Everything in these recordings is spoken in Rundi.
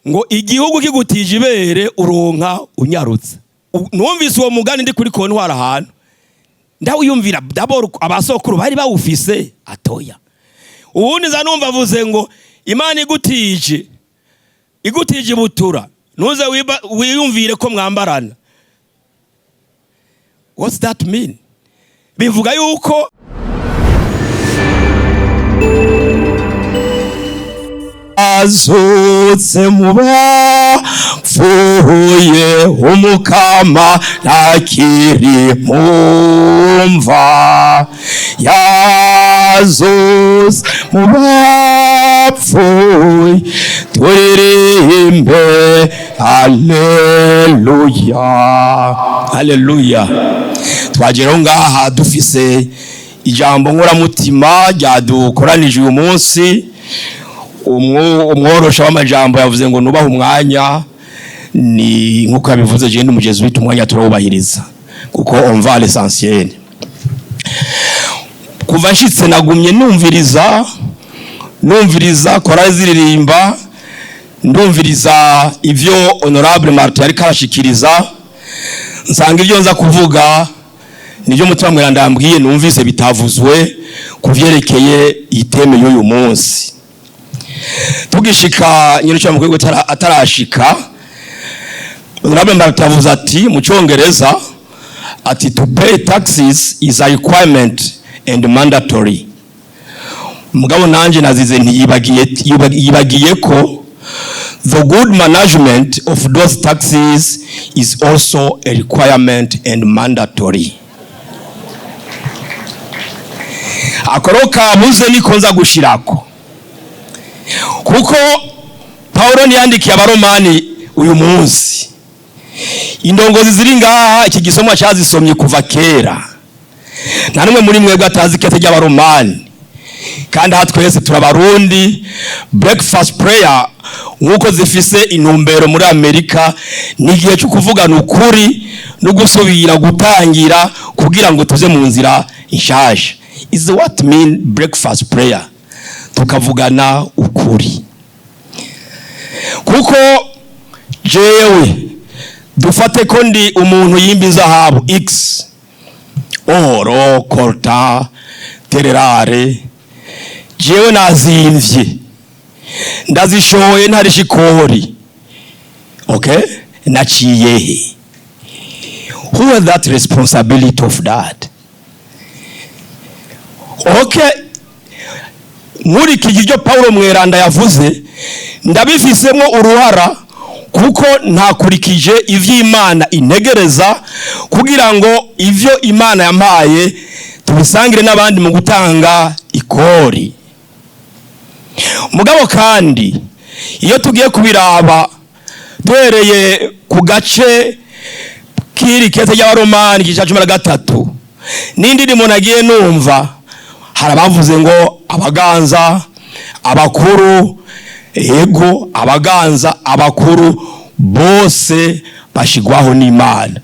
Ngo igihugu kigutije ibere uronka unyarutse. Numvise uwo mugani ndi kuri kontwari ahantu, ndawiyumvira. D'abord, abasokuru bari bawufise atoya. Ubundi nza numva avuze ngo Imana igutije ibutura, ntuze wiyumvire ko mwambarana. What's that mean? Bivuga yuko azutse mu bapfuye, Umukama ntakiri mumva. Yazutse mu bapfuye, turirimbe aleluya, aleluya. Twageraho ngaha dufise ijambo nkoramutima ryadukoranije uyu munsi. Umworosha w'amajambo yavuze ngo nubahe umwanya. Ni nkuko yabivuze, je n'umugezi wita umwanya turawubahiriza kuko on va à l'essentiel. Kuva nshitse nagumye numviriza, numviriza korali ziririmba, ndumviriza ivyo honorable Martin ariko arashikiriza, nsanga ibyo nza kuvuga nibyo Mutima Mweranda yambwiye numvise bitavuzwe kuvyerekeye i thème y'uyu munsi. Tugishika, nyiricyo mukuru atarashika, honorable Martin yavuze ati mu Cyongereza ati: "To pay taxes is a requirement and mandatory." Mugabo nanje nazize ntiyibagiye, yibagiye ko the good management of those taxes is also a requirement and mandatory. Akoro kabuze niko nza gushirako, kuko Paulo ntiyandikiye Abaromani uyu munsi. Indongozi ziri ngaha iki gisomwa cyazisomye kuva kera. Nta n'umwe muri mwebwe atazi ikete ry'Abaromani, kandi aha twese turabarundi. Breakfast prayer nk'uko zifise intumbero muri Amerika, ni igihe cyo kuvugana ukuri no gusubira gutangira kugira ngo tuze mu nzira inshaje. Is what mean breakfast prayer, tukavugana ukuri. Kuko jewe dufate ko ndi umuntu yimba inzahabu x, or coltan, terres rares, jewe nazimvye, ndazishoye ntarisha ikori, okay, naciye he? Who has that responsibility of that? Okay, nkurikije ibyo Paulo Mweranda yavuze, ndabifisemo uruhara kuko ntakurikije ivy'Imana integereza kugira ngo ivyo Imana yampaye tubisangire n'abandi mu gutanga ikori. Mugabo kandi iyo tugiye kubiraba duhereye ku gace k'iri kete ry'Abaromani, igice cya 13, n'indirimbo nagiye numva, hari abavuze ngo abaganza, abakuru. Ego, abaganza, abakuru bose bashigwaho n'Imana.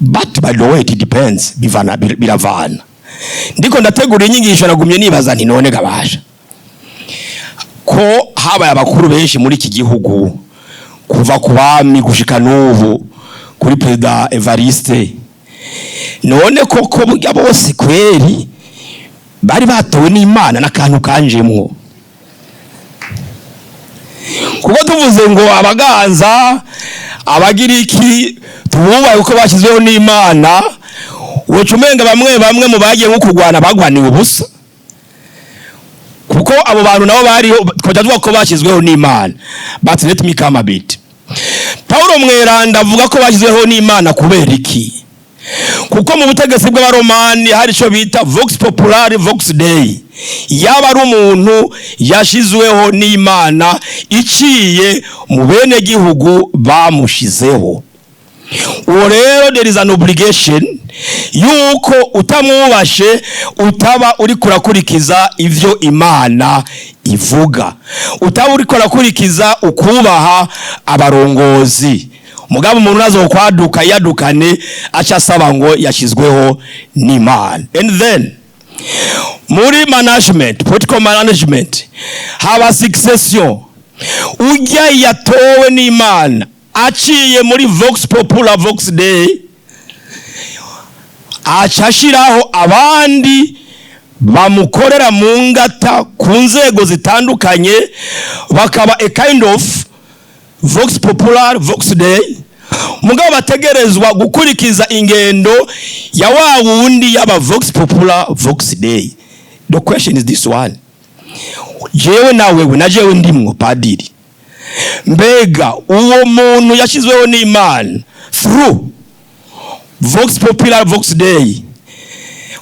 But by the way, it depends, bivana, biravana. Ndiko ndategura inyigisho, nagumye nibaza nti: none gabasha ko habaye abakuru benshi muri iki gihugu kuva ku bami gushika n'ubu kuri Perezida Evariste, none koko burya bose kweri bari batowe n'Imana? N'akantu kanjemwo, kuko tuvuze ngo abaganza, abagiriki tububaye uko bashyizweho n'Imana, woca umenga bamwe bamwe mu bagiye nko kurwana bagwaniwe ubusa, kuko abo bantu nabo bariho twajya tuvuga ko bashyizweho n'Imana. But let me come a bit. Paulo Mweranda avuga ko bashyizweho n'Imana kubera iki? Kuko mu butegetsi bw'Abaromani hari icyo bita vox populi vox Dei. Yaba ari umuntu yashyizweho n'Imana iciye mu bene gihugu bamushizeho, uwo rero there is an obligation yuko utamwubashe utaba uri kurakurikiza ivyo Imana ivuga, utaba uri kurakurikiza ukubaha abarongozi. Mugabo umuntu nazokwaduka yadukane aca asaba ngo yashyizweho n'Imana. And then muri management, political management, haba succession. Ujya yatowe n'Imana aciye muri vox populi vox Dei, aca ashiraho abandi bamukorera mu ngata ku nzego zitandukanye, bakaba a kind of vox populi vox Dei, mugabo bategerezwa gukurikiza ingendo ya wa wundi yaba vox populi vox Dei. The question is this one: jewe na wewe na jewe ndimwo padiri, mbega uwo muntu yashyizweho n'Imana through vox populi vox Dei,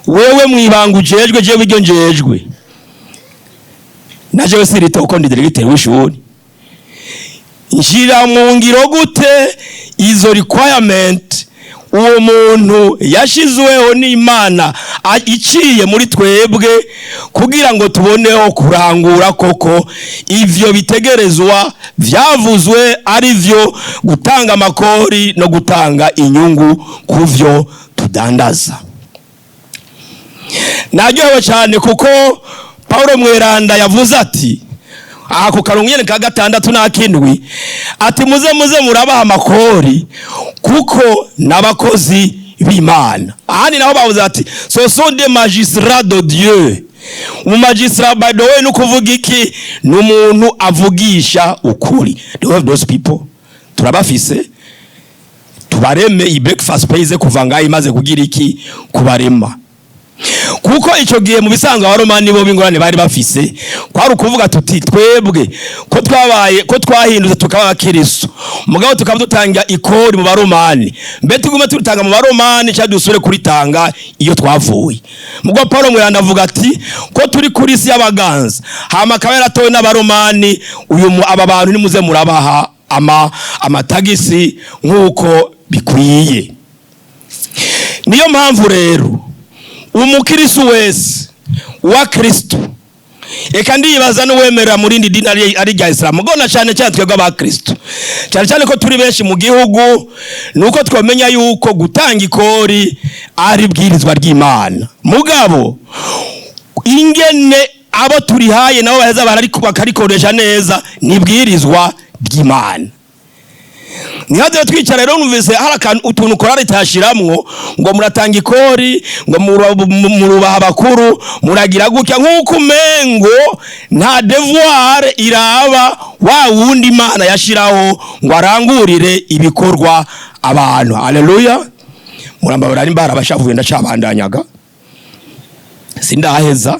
wewe mwibanga ujejwe, jewe iryo njejwe, na jewe sirita uko ndi directeur w'ishuri, nshyira mu ngiro gute izo requirement uwo muntu yashizweho n'Imana iciye muri twebwe, kugira ngo tuboneho kurangura koko ivyo bitegerezwa vyavuzwe, ari vyo gutanga amakori no gutanga inyungu ku vyo tudandaza? Naryohewe cyane kuko Paulo Mweranda yavuze ati aha ku karongo nyene ka gatandatu n'akindwi, ati muze murabaha amakori kuko n'abakozi b'Imana. Ahandi naho bavuze ati ce sont des magistrats de Dieu. Umumagistrat, by the way, ni ukuvuga iki? Ni umuntu avugisha ukuri. Do we have those people? Turabafise? Tubareme. I breakfast pays kuva ngaho imaze kugira iki? Kubarema. Kuko icyo gihe mu bisanzwe Abaromani bo b'ingorane bari bafise kwari ukuvuga tuti twebwe ko twabaye, ko twahindutse tukaba abakiristo, mugabo tukaba dutanga ikori mu Baromani, mbe tugume turutanga mu Baromani cyangwa dusubire kuritanga iyo twavuye? Mugabo Paulo Mweranda avuga ati ko turi kuri isi y'abaganza, hama akaba yaratowe n'Abaromani, uyu aba bantu nimuze murabaha amatagisi nk'uko bikwiye. Niyo mpamvu rero umukirisu wese wa Kristo, eka ndibaza n'uwemerera mu rindi dini ari rya Isilamu, gona cyane cyane twebwe abakristo, cyane cyane ko turi benshi mu gihugu, nuko twamenya yuko gutanga ikori ari bwirizwa ry'Imana, mugabo ingene abo turihaye nabo baheza bakarikoresha neza nibwirizwa ry'Imana. Ntihagire twicara rero numvise hari akantu utuntu korari itashiramwo ngo muratanga ikori, ngo murubaha abakuru, muragira gutya, nk'uko umengo nta devoir iraba wa wundi Imana yashiraho ngo arangurire ibikorwa abantu. Haleluya! Murambabara nimba harabashavuye, ndacabandanyaga, sindaheza,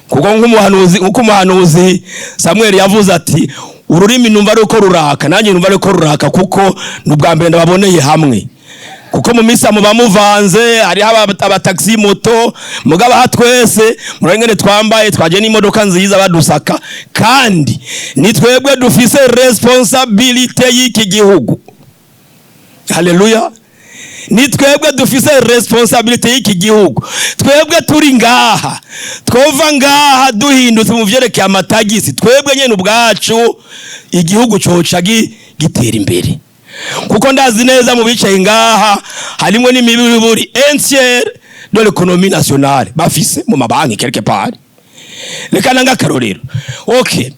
kuko nk'uko umuhanuzi Samuel yavuze ati ururimi numva ari uko ruraka, nanjye numva ari uko ruraka, kuko ni ubwa mbere ndababoneye hamwe, kuko mu misa muba muvanze, hariho abataxi moto, mugabo aha twese murabona twambaye, twaje n'imodoka nziza badusaka, kandi ni twebwe dufise responsabilité y'iki gihugu. Haleluya! Ni twebwe dufise responsabilité y'iki gihugu. Twebwe turi ngaha, twova ngaha duhindutse mu vyerekeye amatagisi, twebwe nyene ubwacu igihugu coca gitera imbere, kuko ndazi neza mu bicaye ngaha harimwo n'imibiri un tiers de l'économie nationale bafise mu mabanki quelque part. Reka nanga akarorero. Okay,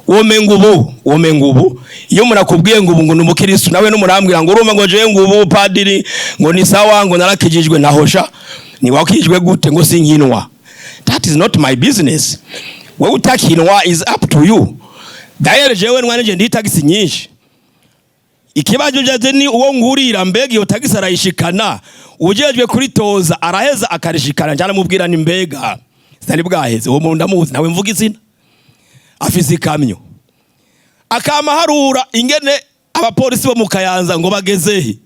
womenga ubu iyo umuntu akubwiye ngo ubu ngo ni umukiristo, nawe n'umurambwira ngo urumva ngo jewe ngo ubu padiri ngo ni sawa, ngo narakijijwe, nahosha ni wakijijwe gute? Ngo sinkinwa. That is not my business. Wewe utakinwa is up to you. D'ailleurs jewe nwanije ndi taxi nyinshi. Ikibazo jaje ni uwo ngurira, mbega iyo tagisi arayishikana? Ujejwe kuritoza araheza akarishikana? Njana mubwira ni mbega sinari bwaheze. Uwo muntu ndamuzi, nawe mvuga izina, afise ikamyo, akama harura ingene abapolisi bo mu Kayanza ngo bagezehe,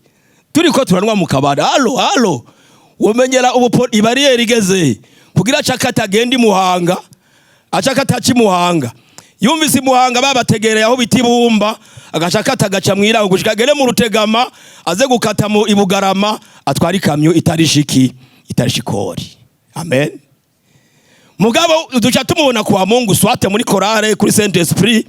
turiko turanwa mu kabari. Allo, allo, womenyera ubu ibariyeri igezehe kugira acakata agenda imuhanga, acakata aca imuhanga, yumvise imuhanga babategereye aho bita ibumba, agaca akata agaca mwiraho gushika agere mu Rutegama, aze gukata mu Ibugarama, atwara ikamyo itarishiki itarishikori. Amen. Mugabo duca tumubona kwa Mungu, soit muri chorale kuri Saint Esprit,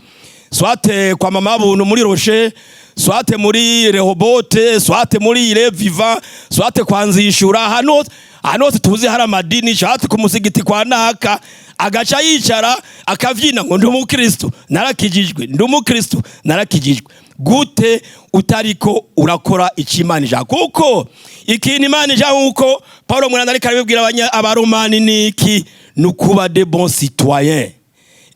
soit kwa mama Buntu muri Rocher, soit muri Rehobote, soit muri Ile Viva, soit kwa Nzishura, hano. Ahantu hose tuzi hari amadini, shatse ku musigiti kwa naka, agaca yicara akavyina ngo: "Ndi umukristo, narakijijwe, ndi umukristo, narakijijwe." Gute utariko urakora icyo Imana ishaka? Kuko ikintu Imana ishaka, nkuko Paulo Mweranda ariko arabibwira Abaromani, ni iki? Ni ukuba de bons citoyens.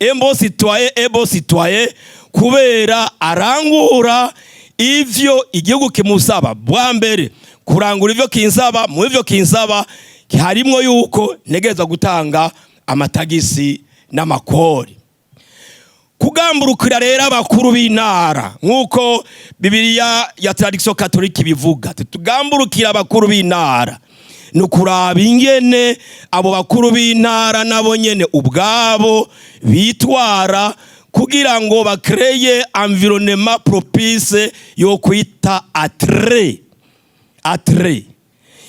Un bon citoyen est bon citoyen kubera arangura ivyo igihugu kimusaba. Bwa mbere kurangura ivyo kinsaba, mu ivyo kinsaba harimwo yuko ntegerezwa gutanga amatagisi n'amakori. Kugamburukira rero abakuru b'intara, nk'uko Bibiliya ya tradition catholique ibivuga, tugamburukira abakuru b'intara, ni ukuraba ingene abo bakuru b'intara nabo nyene ubwabo bitwara kugira ngo bakreye environnement propice yo kwita attrait.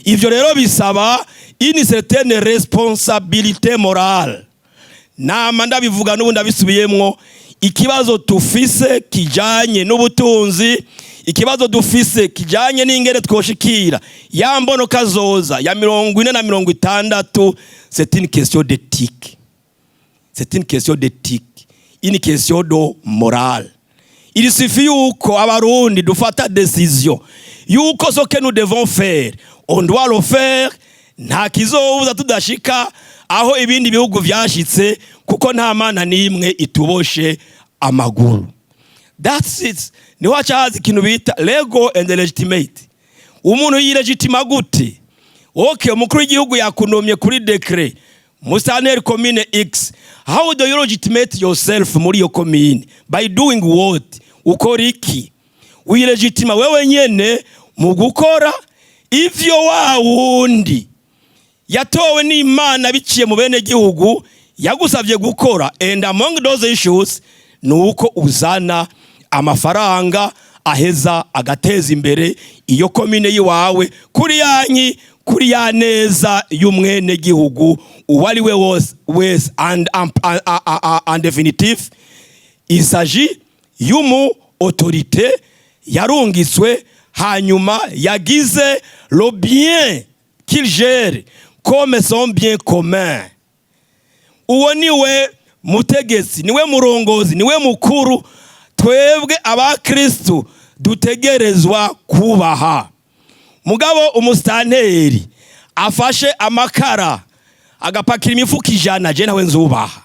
Ivyo rero bisaba une certaine responsabilité morale. Nama ndabivuga, n'ubu ndabisubiyemwo: ikibazo tufise kijanye n'ubutunzi, ikibazo dufise kijanye n'ingene twoshikira ya mbono kazoza ya 40 na 60, c'est une question d'éthique, c'est une question d'éthique, une question de morale. Il suffit yuko Abarundi dufata décision yuko ce que nous devons faire, on doit le faire. Nta kizobuza tudashika aho ibindi bihugu vyashitse, kuko nta mana n'imwe ituboshe amaguru. That's it. Niho haca haza ikintu bita legal and legitimate. Umuntu yilegitima gute? Okay, umukuru w'igihugu yakunomye kuri décret musitanteri commune X. How do you legitimate yourself muri iyo commune? By doing what? Ukora iki? Wilegitima wewe nyene mu gukora ivyo wa wundi yatowe n'Imana biciye mu bene gihugu yagusabye gukora. And among those issues ni uko uzana amafaranga aheza agateza imbere iyo komine yiwawe, kuri yanyi, kuri ya neza y'umwene gihugu uwo ari we wese. And en définitive, il s'agit y'umu autorité yarungitswe, hanyuma yagize le bien qu'il gère comme son bien commun. Uwo niwe mutegetsi, niwe murongozi, niwe mukuru twebwe abakristu dutegerezwa kubaha. Mugabo umusitanteri afashe amakara agapakira imifuko 100, je nawe nzubaha,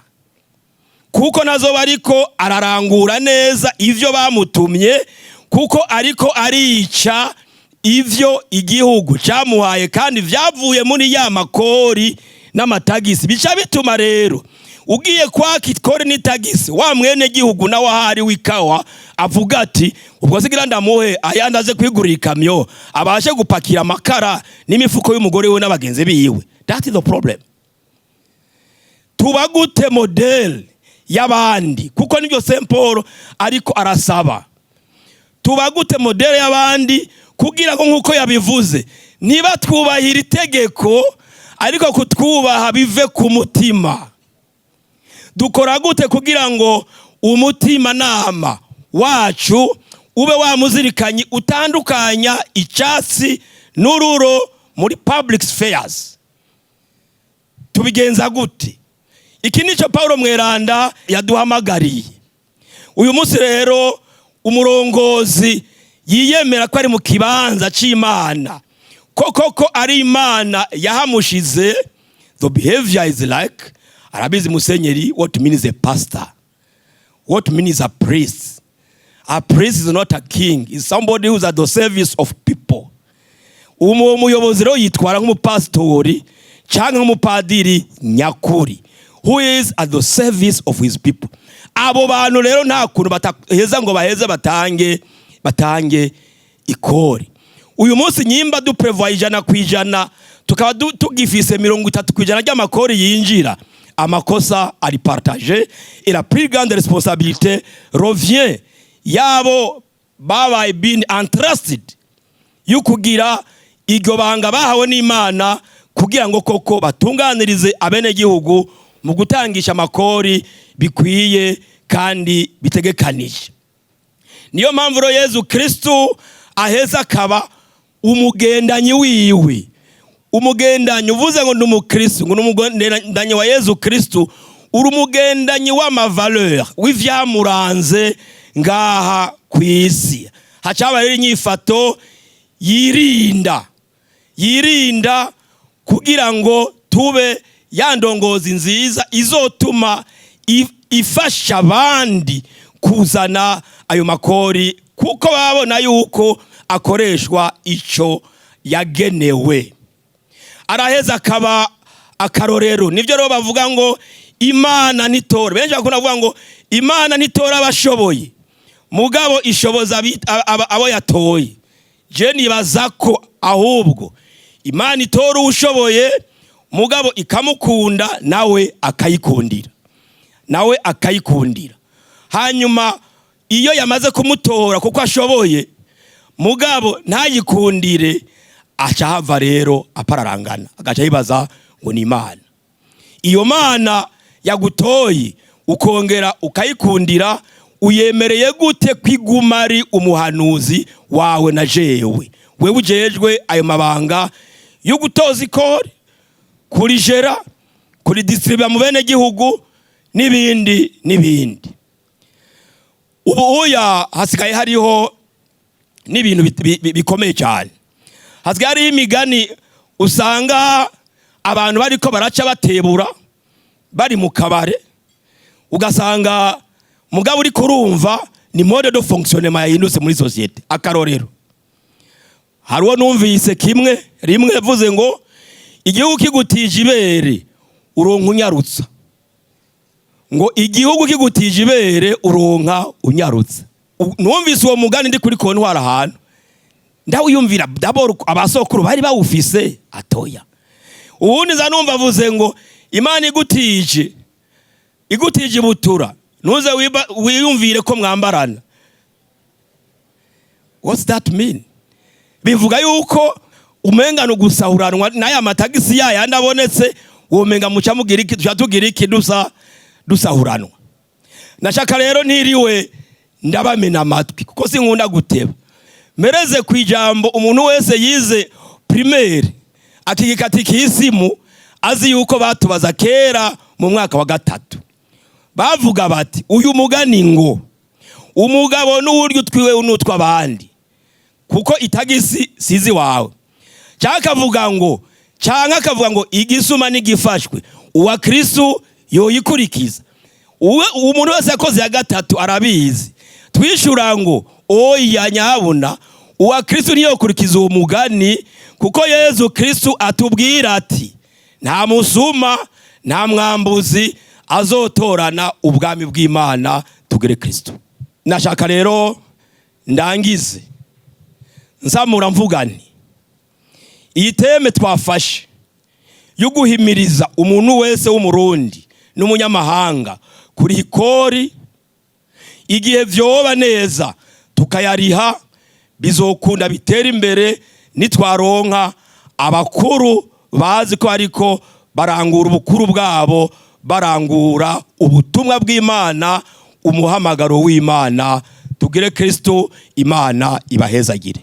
kuko nazo ariko ararangura neza ivyo bamutumye, kuko ariko arica ivyo igihugu cyamuhaye kandi vyavuye muri ya makori n'amatagisi. Bica bituma rero ugiye kwaka ikori n'itagisi wa mwene gihugu, nawe ahari w'ikawa avuga ati: "Ubwo sigira ndamuhe ayandi aze kwigurira ikamyo, abashe gupakira amakara n'imifuko y'umugore we n'abagenzi biwe." That is the problem. Tuba gute modèle y'abandi? Kuko nibyo Saint Paul ariko arasaba. Tuba gute modèle y'abandi kugira ngo, nk'uko yabivuze, niba twubahira itegeko ariko kutwubaha bive ku mutima? Dukora gute kugira ngo umutima nama wacu ube wamuzirikanye, utandukanya icyatsi n'ururo muri public spheres? Tubigenza gute? Iki nicyo Paul Mweranda yaduhamagariye uyu munsi. Rero umurongozi yiyemera ko ari mu kibanza cy'Imana, ko koko ari Imana yahamushize, the behavior is like, arabizi musenyeri, what means a pastor, what means a priest. A priest is not a king, is somebody who is at the service of people. Uwo muyobozi rero yitwara nk'umupasitori cyangwa nk'umupadiri nyakuri who is at the service of his people. Abo bantu rero nta kuntu bataheza ngo baheze batange ikori. Uyu munsi nyimba duprevoya 100%, tukaba tugifise 30% ry'amakori yinjira, amakosa ari partagé et la plus grande responsabilité revient yabo babaye been entrusted yo kugira iryo banga bahawe n'Imana, kugira ngo koko batunganirize abenegihugu mu gutangisha amakori bikwiye kandi bitegekanije. Niyo mpamvu rero Yezu Kristu aheza akaba umugendanyi wiwe. Umugendanyi uvuze ngo ndi umukristu, ngo ni umugendanyi wa Yezu Kristu, uri umugendanyi w'ama valeurs, w'ivyamuranze ngaha ku isi. Hacaba rero inyifato yirinda, yirinda kugira ngo tube ya ndongozi nziza izotuma ifasha abandi kuzana ayo makori, kuko babona yuko akoreshwa ico yagenewe. Araheza akaba akarorero. Nibyo rero bavuga ngo Imana ntitora. Benshi bakunda kuvuga ngo Imana ntitora abashoboye, mugabo ishoboza abo yatoye. Je nibaza ko ahubwo Imana itora uwushoboye, mugabo ikamukunda, nawe akayikundira, nawe akayikundira. Hanyuma iyo yamaze kumutora kuko ashoboye, mugabo ntayikundire, aca hava rero apararangana, agaca yibaza ngo ni Imana. Iyo Mana yagutoye ukongera ukayikundira, uyemereye gute kwiguma ari umuhanuzi wawe na jewe, wewe ujejwe ayo mabanga yo gutoza ikori, kurijera, kuridistribuer mu bene gihugu n'ibindi n'ibindi? Ubu uya hasigaye hariho n'ibintu bikomeye cyane. Hasigaye hariho imigani usanga abantu bariko baraca batebura bari mu kabare, ugasanga mugabo uri kurumva ni mode de fonctionnement yahindutse muri société. Akarorero, hari uwo numvise kimwe rimwe yavuze ngo igihugu kigutije ibere uronka unyarutsa, ngo igihugu kigutije ibere uronka unyarutsa. Numvise uwo mugani ndi kuri comptoir ahantu, ndawiyumvira. D'abord abasokuru bari bawufise atoya. Ubundi nza numva avuze ngo Imana igutije ibutura, ntuze wiyumvire ko mwambarana. What's that mean? Bivuga yuko umenga ni ugusahuranwa n'aya matagisi yayandi abonetse, womenga muca mugira iki, tuca tugira iki, dusa dusahuranwa. Nashaka rero ntiriwe ndabamena amatwi, kuko sinkunda guteba, mereze ku ijambo umuntu wese yize primaire akiga katikisimu azi yuko batubaza kera mu mwaka wa gatatu. Bavuga bati uyu mugani ngo umugabo n'uburyo utwiwe n'utw'abandi, kuko itagisi sizi wawe. Cyangwa akavuga ngo, cyangwa akavuga ngo igisuma n'igifashwe uwa Kristu yoyikurikiza. Umuntu wese yakoze ya gatatu arabizi. Twishura ngo oya nyabuna, uwa Kristu ntiyokurikiza uwo mugani, kuko Yezu Kristu atubwira ati nta musuma, nta mwambuzi azotorana ubwami bw'Imana. Tugere Kristu. Nashaka rero ndangize nsamura mvugani iyi thème twafashe yo guhimiriza umuntu wese w'Umurundi n'umunyamahanga kuri ikori. Igihe vyoba neza tukayariha, bizokunda bitera imbere nitwaronka abakuru bazi ko ariko barangura ubukuru bwabo, barangura ubutumwa bw'Imana, umuhamagaro w'Imana. Tugire Kristo. Imana ibahezagire.